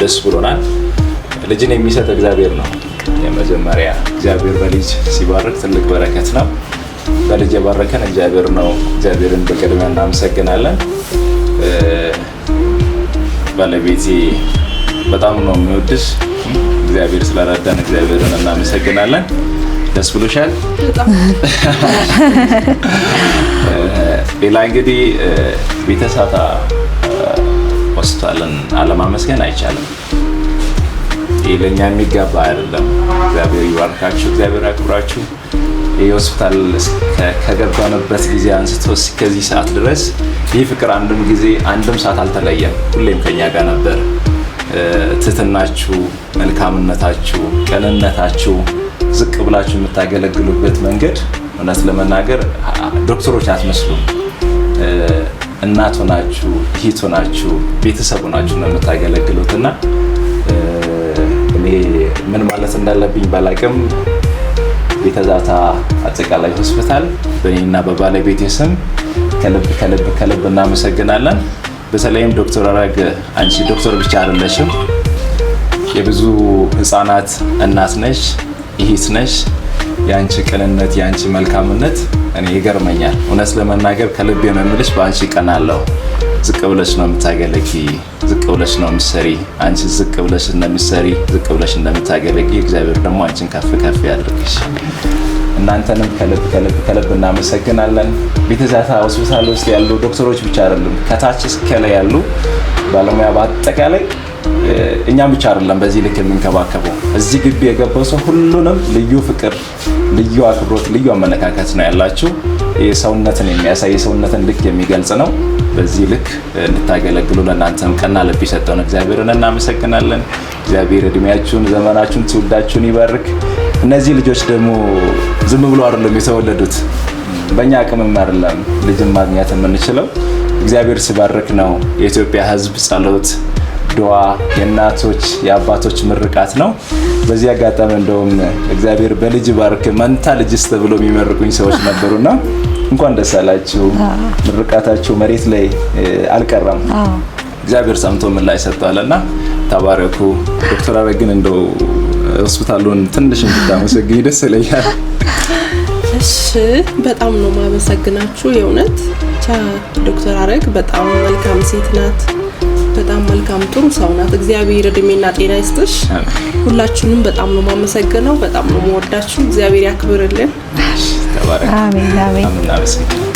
ደስ ብሎናል። ልጅን የሚሰጥ እግዚአብሔር ነው። የመጀመሪያ እግዚአብሔር በልጅ ሲባርክ ትልቅ በረከት ነው። በልጅ የባረከን እግዚአብሔር ነው። እግዚአብሔርን በቅድሚያ እናመሰግናለን። ባለቤቴ በጣም ነው የሚወድሽ። እግዚአብሔር ስለረዳን እግዚአብሔርን እናመሰግናለን። ደስ ብሎሻል? ሌላ እንግዲህ ቤተዛታ ሆስፒታልን አለማመስገን አይቻልም። ይህ ለእኛ የሚገባ አይደለም። እግዚአብሔር ይባርካችሁ፣ እግዚአብሔር ያክብራችሁ። ይህ ሆስፒታል ከገባንበት ጊዜ አንስቶ እስከዚህ ሰዓት ድረስ ይህ ፍቅር አንድም ጊዜ አንድም ሰዓት አልተለየም። ሁሌም ከኛ ጋር ነበር። ትህትናችሁ፣ መልካምነታችሁ፣ ቅንነታችሁ፣ ዝቅ ብላችሁ የምታገለግሉበት መንገድ እውነት ለመናገር ዶክተሮች አትመስሉም። እናት ሆናችሁ፣ እህት ሆናችሁ፣ ቤተሰብ ሆናችሁ ነው የምታገለግሉት እና እኔ ምን ማለት እንዳለብኝ ባላቅም ቤተዛታ አጠቃላይ ሆስፒታል በእኔና በባለቤቴ ስም ከልብ ከልብ ከልብ እናመሰግናለን። በተለይም ዶክተር አረግ አንቺ ዶክተር ብቻ አይደለሽም፣ የብዙ ህፃናት እናት ነሽ፣ እህት ነሽ። የአንቺ ቅንነት፣ የአንቺ መልካምነት እኔ ይገርመኛል። እውነት ለመናገር ከልቤ ነው የምልሽ፣ በአንቺ ቀናለሁ። ዝቅ ብለሽ ነው የምታገለጊ፣ ዝቅ ብለሽ ነው የምትሰሪ። አንቺ ዝቅ ብለሽ እንደምትሰሪ፣ ዝቅ ብለሽ እንደምታገለጊ እግዚአብሔር ደግሞ አንቺን ከፍ ከፍ ያድርግሽ። እናንተንም ከልብ ከልብ ከልብ እናመሰግናለን። ቤተዛታ ሆስፒታል ውስጥ ያሉ ዶክተሮች ብቻ አይደሉም፣ ከታች እስከ ላይ ያሉ ባለሙያ በአጠቃላይ እኛም ብቻ አይደለም በዚህ ልክ የምንከባከበው። እዚህ ግቢ የገባው ሰው ሁሉንም ልዩ ፍቅር፣ ልዩ አክብሮት፣ ልዩ አመለካከት ነው ያላችሁ። የሰውነትን የሚያሳይ የሰውነትን ልክ የሚገልጽ ነው። በዚህ ልክ እንድታገለግሉ ለእናንተም ቀና ልብ የሰጠውን እግዚአብሔርን እናመሰግናለን። እግዚአብሔር እድሜያችሁን፣ ዘመናችሁን፣ ትውልዳችሁን ይባርክ። እነዚህ ልጆች ደግሞ ዝም ብሎ አይደለም የተወለዱት። በእኛ አቅምም አይደለም ልጅን ማግኘት የምንችለው፣ እግዚአብሔር ሲባርክ ነው። የኢትዮጵያ ሕዝብ ጸሎት፣ ዱዓ፣ የእናቶች የአባቶች ምርቃት ነው። በዚህ አጋጣሚ እንደውም እግዚአብሔር በልጅ ባርክ መንታ ልጅስ ተብሎ የሚመርቁኝ ሰዎች ነበሩና እንኳን ደስ አላችሁ። ምርቃታችሁ መሬት ላይ አልቀረም። እግዚአብሔር ሰምቶ ምላሽ ሰጥቷልና ተባረኩ። ዶክተር አረግን እንደው ሆስፒታሉን ትንሽ እንድታመሰግኝ ደስ ይለኛል። እሺ፣ በጣም ነው ማመሰግናችሁ። የእውነት ዶክተር አረግ በጣም መልካም ሴት ናት። በጣም መልካም ጥሩ ሰው ናት። እግዚአብሔር እድሜና ጤና ይስጥሽ። ሁላችሁንም በጣም ነው ማመሰግነው። በጣም ነው መወዳችሁ። እግዚአብሔር ያክብርልን። ተባረክ። አሜን አሜን። እናመሰግናለን።